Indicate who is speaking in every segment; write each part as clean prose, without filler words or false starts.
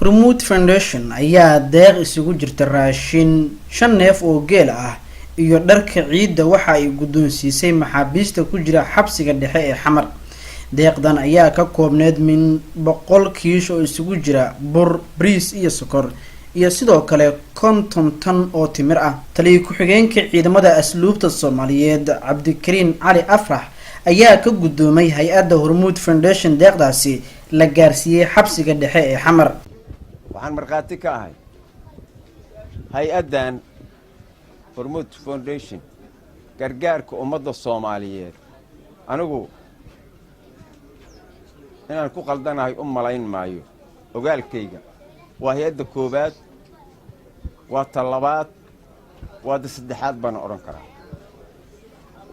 Speaker 1: Hormuud Foundation ayaa deeq isugu jirta raashin, shan neef oo geel ah iyo dharka ciidda waxa ay guddoonsiisay maxaabiista ku jira xabsiga dhexe ee Xamar. Deeqdan ayaa ka koobneyd min 100 kiish oo isugu jira bur, bariis iyo sokor, iyo sidoo kale 50 tan oo timir ah. Taliya ku-xigeenka Ciidamada Asluubta Soomaaliyeed, Cabdikariin Cali Afrax, ayaa ka guddoomay hay-adda Hormuud Foundation deeqdaasi la gaarsiiyey xabsiga dhexe ee Xamar.
Speaker 2: Waxaan markhaati ka ahay hay-addan Hormuud Foundation gargaarka ummadda Soomaaliyeed. Anigu inaan ku qaldanahay u malayn maayo. Ogaalkayga waa hay-adda koowaad, waa ta labaad, waa ta saddexaad baan odhan karaa.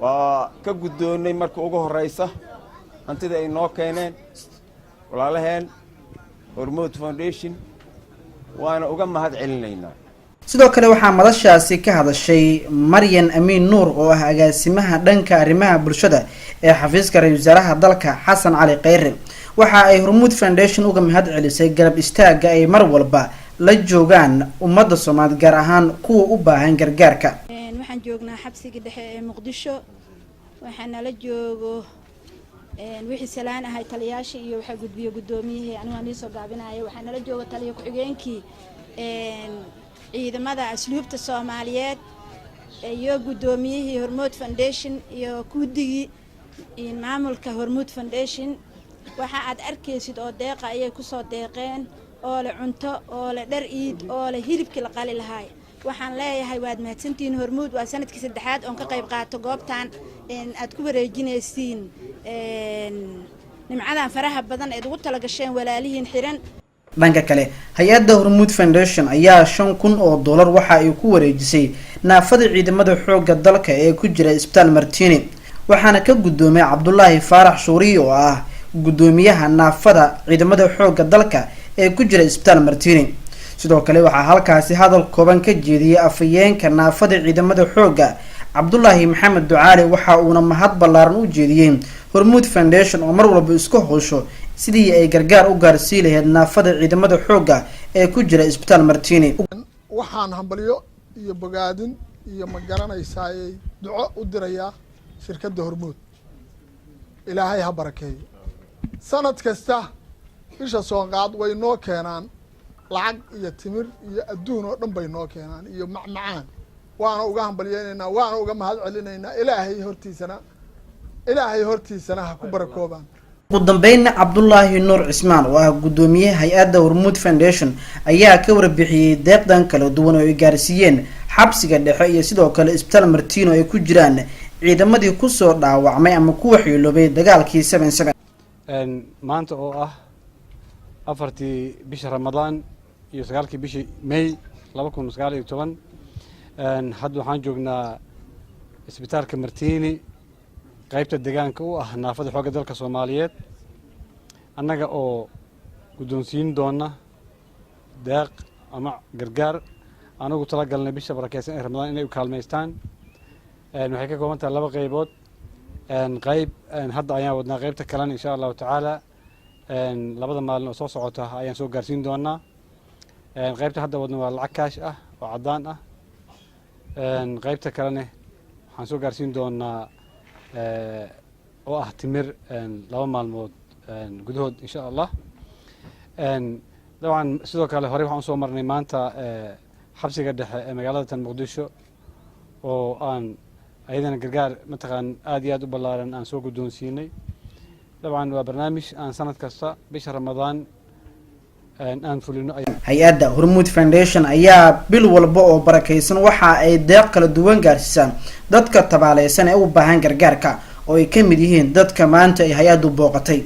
Speaker 2: Waa ka guddoonnay marka ugu horraysa hantida ay noo keeneen walaalaheen Hormuud Foundation, waana uga mahad celinaynaa.
Speaker 1: Sidoo kale waxaa madashaasi ka hadashay Maryan Amiin Nuur oo ah agaasimaha dhanka arrimaha bulshada ee xafiiska ra-isul wasaaraha dalka, Xasan Cali Kheyre. Waxa ay Hormuud Foundation uga mahad celisay garab istaagga ay mar walba la joogaan ummadda Soomaaliyeed, gaar ahaan kuwa u baahan gargaarka.
Speaker 3: Waxaan joognaa xabsiga dhexe ee Muqdisho. Waxaa nala joogo wixii salaan ahay taliyaasha iyo waxaa gudbiyo guddoomiyihii. Anigu aan iisoo gaabinaya, waxaa nala jooga taliya ku-xigeenkii ciidamada Asluubta Soomaaliyeed iyo guddoomiyihii Hormuud Foundation iyo guddigii maamulka Hormuud Foundation. Waxa aad arkaysid oo deeqa ayay kusoo deeqeen, oo leh cunto, oo leh dhar iid, oo leh hilibkii la qali lahaay. Waxaan leeyahay waad mahadsantihiin, Hormuud. Waa sanadkii saddexaad oon ka qayb qaato goobtan aad ku wareejinaysiin nimcadan faraha badan eed ugu talagasheen walaalihiin xiran.
Speaker 1: Dhanka kale, hay-adda Hormuud Foundation ayaa $5000 waxa ay ku wareejisay naafada ciidamada xoogga dalka ee ku jira Isbitaal Martini, waxaana ka guddoomay Cabdulaahi Faarax Shuuriy oo ah guddoomiyaha naafada ciidamada xoogga dalka ee ku jira Isbitaal Martini. Sidoo kale waxaa halkaasi hadal kooban ka jeediyey afhayeenka naafada ciidamada xoogga, Cabdulaahi Maxamed Ducaali. Waxa uuna mahad ballaaran u jeediyey Hormuud Foundation oo mar walba isku howsho sidii ay gargaar u gaarsii lahayd naafada ciidamada xoogga ee ku jira Isbitaal Martini.
Speaker 4: Waxaan hambalyo iyo bogaadin iyo, ma garanaysaayey, duco u dirayaa shirkadda Hormuud. Ilaahay ha barakeeyo. Sanad kasta bisha Soonqaad way noo keenaan lacag iyo timir iyo adduun oo dhan bay noo keenaan iyo macmacaan. Waana uga hambalyeynaynaa, waana uga mahad celinaynaa. Ilaahay hortiisana ha ku barakoobaan.
Speaker 1: Ugu dambeynna, Cabdulaahi Nuur Cismaan oo ah guddoomiye hay-adda Hormuud Foundation ayaa ka warbixiyey deeqdan kala duwan oo ay gaarsiiyeen xabsiga dhexe iyo sidoo kale Isbitaal Martino ay ku jiraan ciidamadii kusoo dhaawacmay ama ku waxyeeloobay dagaalkii 7-7.
Speaker 5: Maanta oo ah 4-tii bisha Ramadaan iyo 9-kii bishii May 2019, hadda waxaan joognaa Isbitaalka Martini, qaybta deegaanka u ah naafada xoogga dalka Soomaaliyeed, annaga oo guddoonsiin doona deeq ama gargaar anagu tala galnay bisha barakeysan ee Ramadaan inay u kaalmaystaan. Waxay ka kooban tahay laba qaybood. Qayb hadda ayaan wadnaa, qaybta kalena, insha Allahu tacaala, labada maalin oo soo socota ayaan soo gaarsiin doonaa. Qaybta hadda wadna waa lacag kaash ah oo caddaan ah. Qaybta kalena waxaan soo gaarsiin doonaa oo ah timir 2 maalmood gudahood, insha Allah. Dabcan, sidoo kale horey waxaan usoo marnay maanta xabsiga dhexe ee magaalada tan Muqdisho oo aan ayadana gargaar mataqaan aad iyo aad u ballaaran aan soo guddoonsiinay. Dabcan, waa barnaamij aan sanad kasta bisha Ramadaan aan fulino.
Speaker 1: Hay-adda Hormuud Foundation ayaa bil walba oo barakaysan waxa ay deeq kala duwan gaarsiisaan dadka tabaaleysan ee u baahan gargaarka, oo ay ka mid yihiin dadka maanta ay hay-addu booqatay.